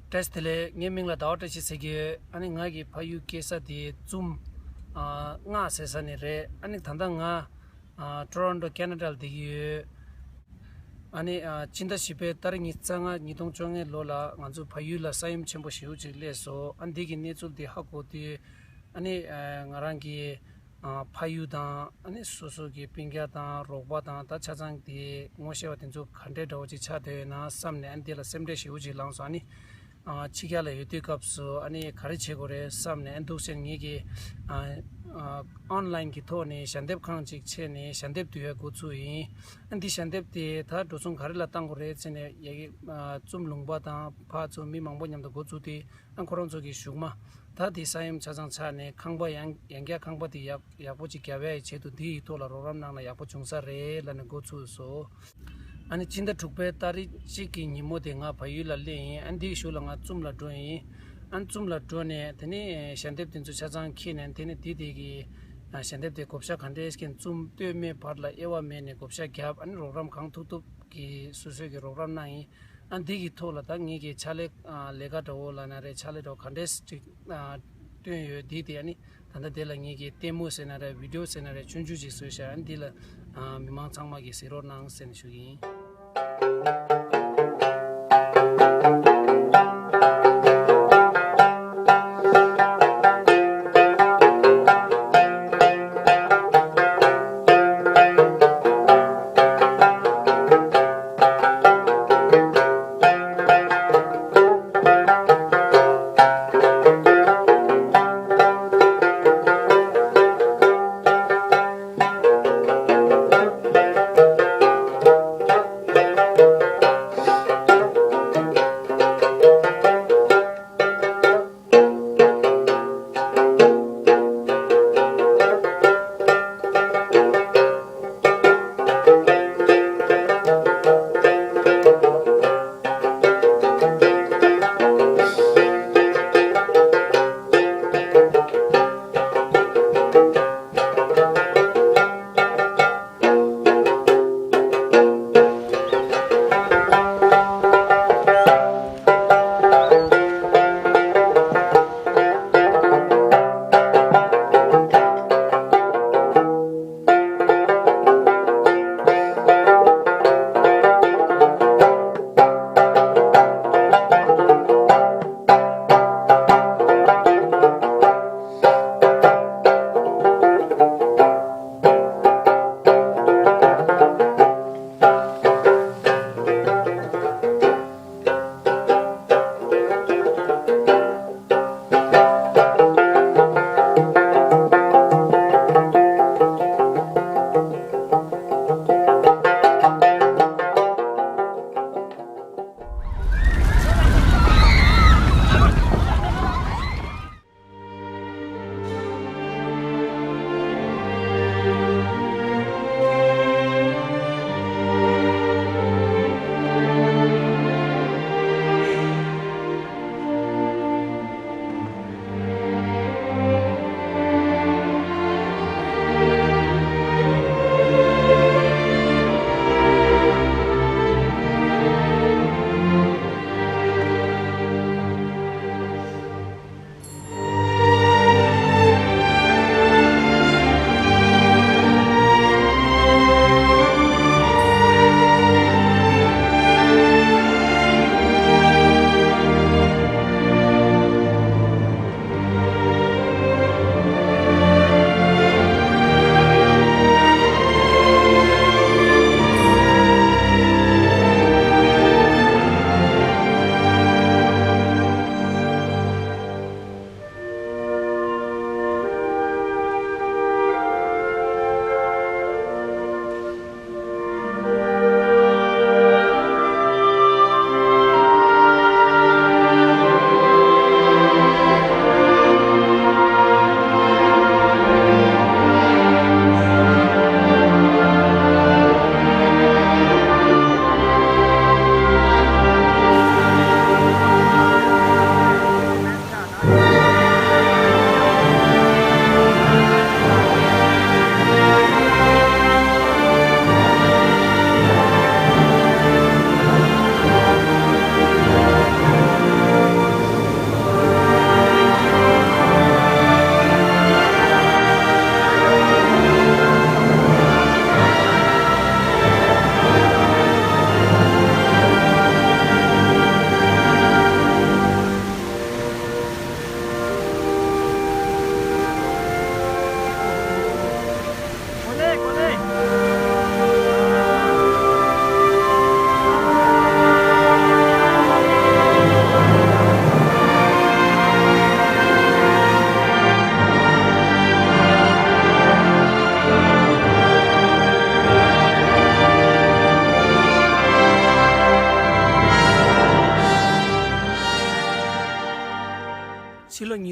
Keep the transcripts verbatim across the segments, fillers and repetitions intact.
བཀྲ་ཤིས་བདེ་ལེགས། ངའི་མིང་ལ་ཟླ་བ་བཀྲ་ཤིས་ཟེར་གྱི་ཡོད། ཨ་ནི་ང་གི་ཕ་ཡུལ་སྐྱེས་ས་དེ་ཙུམ་ཨ་ལྔ་ཟེར་ས་ནས་རེད། ཨ་ནི་ད་ལྟ་ང་ཨ་ཊོ་རོན་ཊོ་ཁེ་ན་ཌ་ལ་བསྡད་ཀྱི་ཡོད། ཨ་ནི་ཨ་སྤྱི་ཟླ་བཞི་པའི་ཏ་རིག་ཉི་ཤུ་རྩ་ལྔ་ཉིས་སྟོང་བཅོ་ལྔའི་ལོ་ལ་ང་ཚོ་ཕ་ཡུལ་ལ་ས་ཡོམ་ཆེན་པོ་ཞེ་པོ་ཅིག་སླེབས་སོང་། ཨ་ནི་འདི་གི་གནས་ཚུལ་དེ་ཧ་གོ་དུས་ཨ་ནི་ཨ་ང་རང་གི་ཨ་ཕ་ཡུལ་དང་ཨ་ནི་སོ་སོ་གི་སྤུན་ཀྱག་དང་རོགས་པ་དང་ད་ཆ་ཚང་དེ་ངོ་ཤེས་པ་དེ་ཚོ་ག་འདྲའི་འདྲ་བོ་ཅིག་ཆགས་བསྡད་ཡོད་ན་བསམ་ནས་ཨ་ནི་དེ་ལ་སེམས་ཁྲལ་ཞེ་པོ་ཅིག་ལངས་སོང་། ཨ་ནི་ཨ་ཕྱི་རྒྱལ་ལ་ཡོད་དུས་སྐབས་སུ་ཨ་ནི་ག་རེ་བྱེད་དགོས་རེད་བསམ་ནས་ཨ་ནི་འདུག་སེ་ངེད་ཀྱི་ཨ་ཨ་ཨོན་ལཱའིན་གི་ཐོག་ནས་ཞལ་འདེབས་ཁང་ཅིག་ཕྱེ་ནས་ཞལ་འདེབས་བསྡུ་ཡ་འགོ་ཚུགས་ཡིན། ཨ་ནི་འདི་ཞལ་འདེབས་དེ་ད་འགྲོ་སོང་ག་རེ་ལ་བཏང་དགོས་རེད་ཟེར་ནས་ཡ་གི་ཨ་ཙུམ་ལུང་པ་དང་ཕར་ཚུར་མི་མང་པོ་མཉམ་དུ་འགོ་བཙུགས་ཏེ། ཨ་ཁོ་རང་ཚོ་གི་གཞུག་མ་ད་དེ་ས་ཡོམ་ཆ་ཚང་ཆགས་ནས་ཁང་པ་ཡང་ཡང་བསྐྱར་ཁང་པ་དེ་ཡག་ཡག་པོ་ཅིག་རྒྱབ་ཡ་ཡི་ཆེད་དུ་དེ་ཡི་ཐོག་ལ་རོགས་རམ་གནང་ན་ཡག་པོ་བྱུང་ས་རེད་ལབ་ནས་འགོ་ཚུགས་སོང་། ཨ་ནི་སྤྱི་ཟླ་དྲུག་པའི་ཏ་རིག་གཅིག་གི་ཉིན་མོ་དེ་ང་ཕ་ཡུལ་ལ་སླེབས་ཡིན། ཨ་ནི་དེ་གི་གཞུག་ལ་ང་ཙུམ་ལ་འགྲོ་ཡིན། ཨ་ནི་ཙུམ་ལ་འགྲོ་ནས་དེ་ནས་ཞལ་འདེབས་དེ་ཚོ་ཆ་ཚང་འཁྱེར་ནས་དེ་ནས་དེ་དེ་གི་ཞལ་འདེབས་དེ་བགོ་བཤའ་ག་འདྲས་ཀྱི་ཙུམ་སྟོད་སྨད་བར་ལ་དབྱེ་བ་མེད་ནས་བགོ་བཤའ་བརྒྱབ། ཨ་ནི་རོགས་རམ་གང་ཐུབ་ཐུབ་ཀྱི་སོ་སོས་ཀྱི་རོགས་རམ་གནང་ཡིན། ཨ་འདི་གི་ཐོག་ལ་ད་ངེད་ཀྱི་ཕྱག་ལས་ཨ་ལས་ཀ་འདྲ་བོ་ལབ་ན་རེད། ཕྱག་ལས་འདྲ་བོ་ག་འདྲས་ཅིག་ཨ་བཏོན་ཡོད་འདི་དེ་ཨ་ནི་ད་ལྟ་དེ་ལ་ངེད་ཀྱི་ལྟད་མོ་ཟེར་ན་རེད། བི་ཌི་ཡོ་ཟེར་ན་རེད། ཆུང་ཆུང་ཅིག་བཟོས་ཤག་ཨ་འདི་ལ་ཨ་མི་མང་ཚང་མ་གིས་གཟིགས་རོགས་གནང་ཟེར་ནས་ཞུ་གི་ཡིན།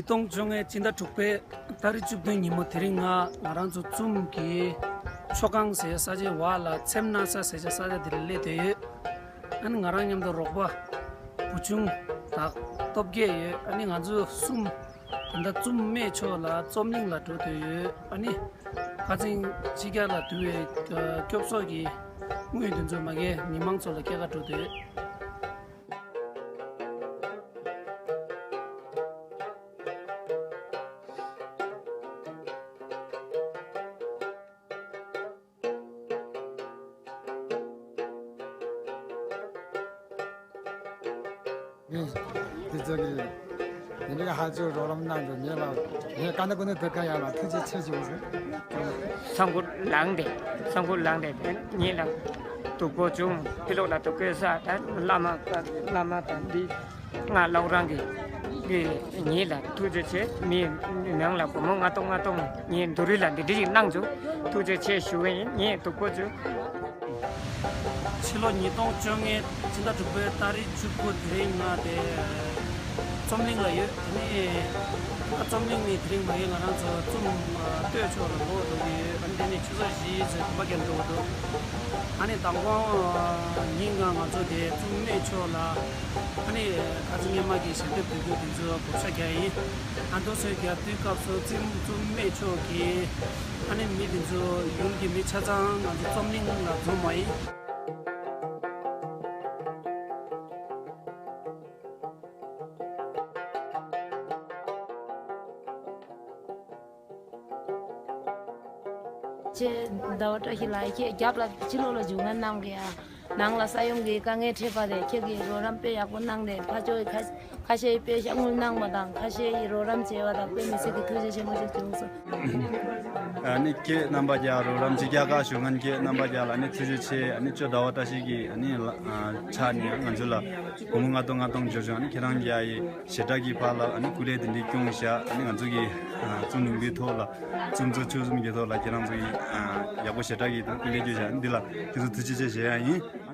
སྟོང་བཅོ་ལྔའི་སྤྱི་ཟླ་དྲུག་པའི་ཏ་རིག་བཅུ་བདུན་ཉིན་མོ་དེ་རིང་ང་ང་རང་ཚོ་ཙུམ་གྱི་ཆོས་ཁང་ཟེར་ས་ཆའི་བར་ལ་ཚེམ་ན་ས་ཟེར་ས་ཆ་དེ་ལ་སླེབས་ཏེ་ཡོད། ཨ་ནི་ང་རང་མཉམ་དུ་རོགས་པ་བུ་ཆུང་དང་སྟོབས་རྒྱས་ཡོད། ཨ་ནི་ང་ཚོ་གསུམ་ད་ལྟ་ཙུམ་སྨད་ཕྱོགས་ལ་ཙོམ་གླིང་ལ་འགྲོ་སྡོད་ཡོད། ཨ་ནི་ཁ་སང་ཕྱི་རྒྱལ་ལ་འདུག་པའི་སྐྱོབ་གསོ་གི་དངུལ་དེ་ཚོ་མ་གི་མི་མང་ཚོ་ལ་སྐྱེལ་ག་འགྲོ་སྡོད་ཡོད། ངས་དེ་ཚོ་གི་ངེད་ཀྱི་ཧ་ཅོ་རོགས་རམ་གནང་འདུག་ངེད་ལ་ངས་ག་ན་ཀུན་ནས་ཐུགས་ཁ་ཡར་ལ་ཐུགས་རྗེ་ཆེ་ཞུ་ཟེར། ས་འགུལ་ལངས་ཏེ་ས་འགུལ་ལངས་ཏེ་ངེད་ལ་དུག་པོ་བྱུང་ཕི་ལོག་ལ་དུག་པོ་ས་ད་བླ་མ་བླ་མ་དང་འདི། ང་ལོག་རང་གི་གི་ངེད་ལ་ཐུགས་རྗེ་ཆེ། མི་ནང་ལ་སྒོར་མོ་ལྔ་སྟོང་ལྔ་སྟོང་ངས་འདུ་རིས་ལ་འདི་འདྲ་ཞིག་གནང་བྱུང་། ཐུགས་རྗེ་ཆེ་ཞུ་གི་ཡིན། ངས་སྡུག་པོ་བྱུང་། ཕྱི་ལོ་ཉིས་སྟོང་བཅོ་ལྔའི་སྤྱི་ཟླ་དྲུག་པའི་ཏ་རིག་བཅུ་དགུ་དེ་རིང་ང་དེ་ཙོམ་གླིང་ལ་ཡོད། ཨ་ནི་ཙོམ་གླིང་ནས་དེ་རིང་མ་ཡིན་ང་རང་ཚོ་ཙུམ་སྟོད་ཕྱོགས་ལ་ལོག་འགྲོ་གི་ཡོད། ཨ་ནི་དེ་ནས་ཆུ་ཚོད་བཞི་ཙམ་གོམ་པ་རྒྱག་འགྲོ་གི་འདུག་ཨ་ནི་དང་པོ་ཉིན་ང་ང་ཚོ་དེ་ཙུམ་སྨད་ཕྱོགས་ལ་ཨ་ནི་ཁ་སང་སྔོན་མ་གི་ཞལ་འདེབས་དེ་ཚོ་དེ་ཚོ་བགོ་བཤའ་རྒྱག་ཡིན། ཨ་དེ་ཚོ་རྒྱག་དུས་སྐབས་སུ་ཙུམ་ཙུམ་སྨད་ཕྱོགས་ཀྱི་ཨ་ནི་མི་དེ་ཚོ་ཡུལ་གྱི་མི་ཆ་ཚང་ང་ཚོ་ཙོམ་གླིང་ལ་འཛོམས་པ་ཡིན། ཁྱེད་ཟླ་བ་བཀྲ་ཤིས་ལགས། ཁྱེད་རྒྱབ་ལ་ཕྱི་ལོགས་ལ་བྱུང་ང་གནང་གི་ཡ། ནང་ལ་ས་ཡོམ་གྱི་དཀའ་ངལ་འཕྲད་པ་རེད། ཁྱེད་ཀྱིས་རོགས་རམ་དཔེ་ཡག་པོ་གནང་རེད། ཕར་ཕྱོགས་ཁ་ཁ་ཤས་དཔེ་ཤ་དངུལ་གནང་བ་དང་ཁ་ཤས་ཀྱིས་རོགས་རམ་བྱས་པ་དང་དཔེ་མི་སྲིད་ཀྱི་ཐུགས་རྗེ་ཆེན་པོ་ཞིག་བྱུང་སོང་། ཨ་ནི་ཁྱེད་རྣམ་པ་རྒྱ་རོགས་རམ་ཅིག་རྒྱག་ག་ཞུ་ངན་ཁྱེད་རྣམ་པ་རྒྱ་ལ་ནི་ཐུགས་རྗེ་ཆེ། ཨ་ནི་ཅོ་ཟླ་བ་བཀྲ་ཤིས་ཀྱི་ཨ་ནི་ལ་ཨ་ཆ་ནི་ང་ཚོ་ལ་སྒོར་མོ་ལྔ་སྟོང་ལྔ་སྟོང་འབྱོར་བྱུང་། ཨ་ནི་ཁྱེད་རང་རྒྱ་ཡི་ཞེ་དྲག་གི་ཕར་ལ་ཨ་ནི་སྐུ་ལས་དེ་འདྲའི་སྐྱོང་བཞག་ཨ་ནི་ང་ཚོ་གི་ཨ་ཙུམ་ལུང་པའི་ཐོག་ལ་ཙུམ་ཚོ་ཆོས་གསུམ་གྱི་ཐོག་ལ་ཁྱེད་རང་ཚོ་གི་ཨ་ཡག་པོ་ཞེ་དྲག་གི་ད་སྐུ་ལས་སྐྱོང་བཞག་ཨ་ནི་འདི་ལ་ཁྱེད་ཚོ་ཐུགས་རྗེ་ཆེ་ཞུ་ཡ་ཡིན།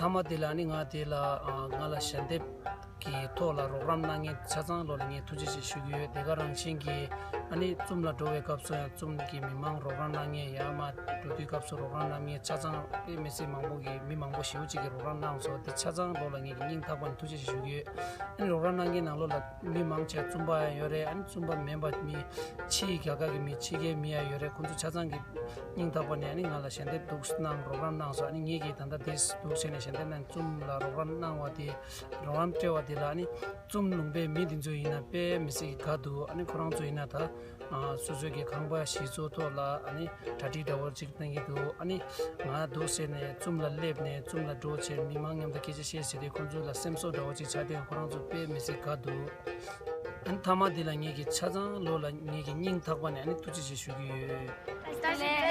མཐའ་མ་དེ་ལ་ནི་ང་དེ་ལ་ཨ་ང་ལ་ཞལ་འདེབས་ཀྱི་ཐོག་ལ་རོགས་རམ་གནང་མཁན་ཆ་ཚང་ལོ་ལ་ངས་ཐུགས་རྗེ་ཆེ་ཞུ་གི་ཡོད། དེ་ག་རང་བཞིན་གྱི་ ཨ་ནི་ཙུམ་ལ་འགྲོ་བའི་སྐབས་སུ་ཡང་ཙུམ་གྱི་མི་མང་རོགས་རམ་གནང་མཁན་ཡར་མར་འགྲོ་དུས་སྐབས་སུ་རོགས་རམ་གནང་མཁན་ཆ་ཚང་དཔེ་མི་སྲིད་མང་པོ་གི་མི་མང་པོ་ཞེ་པོ་ཅིག་གིས་རོགས་རམ་གནང་སོང་། དེ་ཆ་ཚང་ལོ་ལ་ངེད་ཀྱིས་སྙིང་ཐག་པ་ནས་ཐུགས་རྗེ་ཆེ་ཞུ་གི་ཡོད། ཨ་ནི་རོགས་རམ་གནང་མཁན་ནང་ལོགས་ལ་མི་མང་ཆེ་བ་ཙུམ་པ་ཡང་ཡོད་རེད། ཨ་ནི་ཙུམ་པ་མིན་པ་མི་ཕྱིའི་རྒྱལ་ཁབ་ཀྱི་མི་ཕྱི་རྒྱལ་མི་ཡང་ཡོད་རེད། ཁོང་ཚོ་ཆ་ཚང་གི་སྙིང་ཐག་པ་ནས་ཨ་ནི་ང་ལ་ཞལ་འདེབས་འདུག་གནང་རོགས་རམ་གནང་སོང་། ཨ་ནི་ངེད་ཀྱིས་ད་ལྟ་དེ་འདུག་བྱས་ནས་ཞལ་འདེབས་གནང་ཙུམ་ལ་རོགས་རམ་གནང་བ་དེ་རོགས་རམ་སྤྲད་པ་དེ་ལ་ཨ་ནི་ཙུམ་ལུང་པའི་མི་དེ་ཚོ་ཡིན་ན་དཔེ་མི་སྲིད་དགའ་འདུག་ཨ་ནི་ཁོ་རང་ཚོ་ཡིན་ན་ད་ཨ་སོ་སོའི་གི་ཁང་པ་གཞི་བཙུགས་ཐོག་ལ་ཨ་ནི་གྲ་སྒྲིག་འདྲ་བོ་ཅིག་གནང་གི་འདུག་ཨ་ནི་ང་འདུག་ཟེར་ནས་ཙུམ་ལ་སླེབས་ནས་ཙུམ་ལ་འགྲོ་བྱས་མི་མང་མཉམ་དུ་སྐད་ཆ་བཤད་ཟེར་དུས་ཁོང་ཚོ་ལ་སེམས་གསོ་འདྲ་བོ་ཅིག་ཆགས་དུས་ཁོ་རང་ཚོ་དཔེ་མི་སྲིད་དགའ་འདུག་ཨ་ནི་མཐའ་མ་འདི་ལ་ངེད་ཀྱི་ཆ་ཚང་ལོ་ལ་ངེད་ཀྱི་སྙིང་ཐག་པ་ནས་ཨ་ནི་ཐུགས་རྗེ་ཆེ་ཞུ་གི་ཡོད།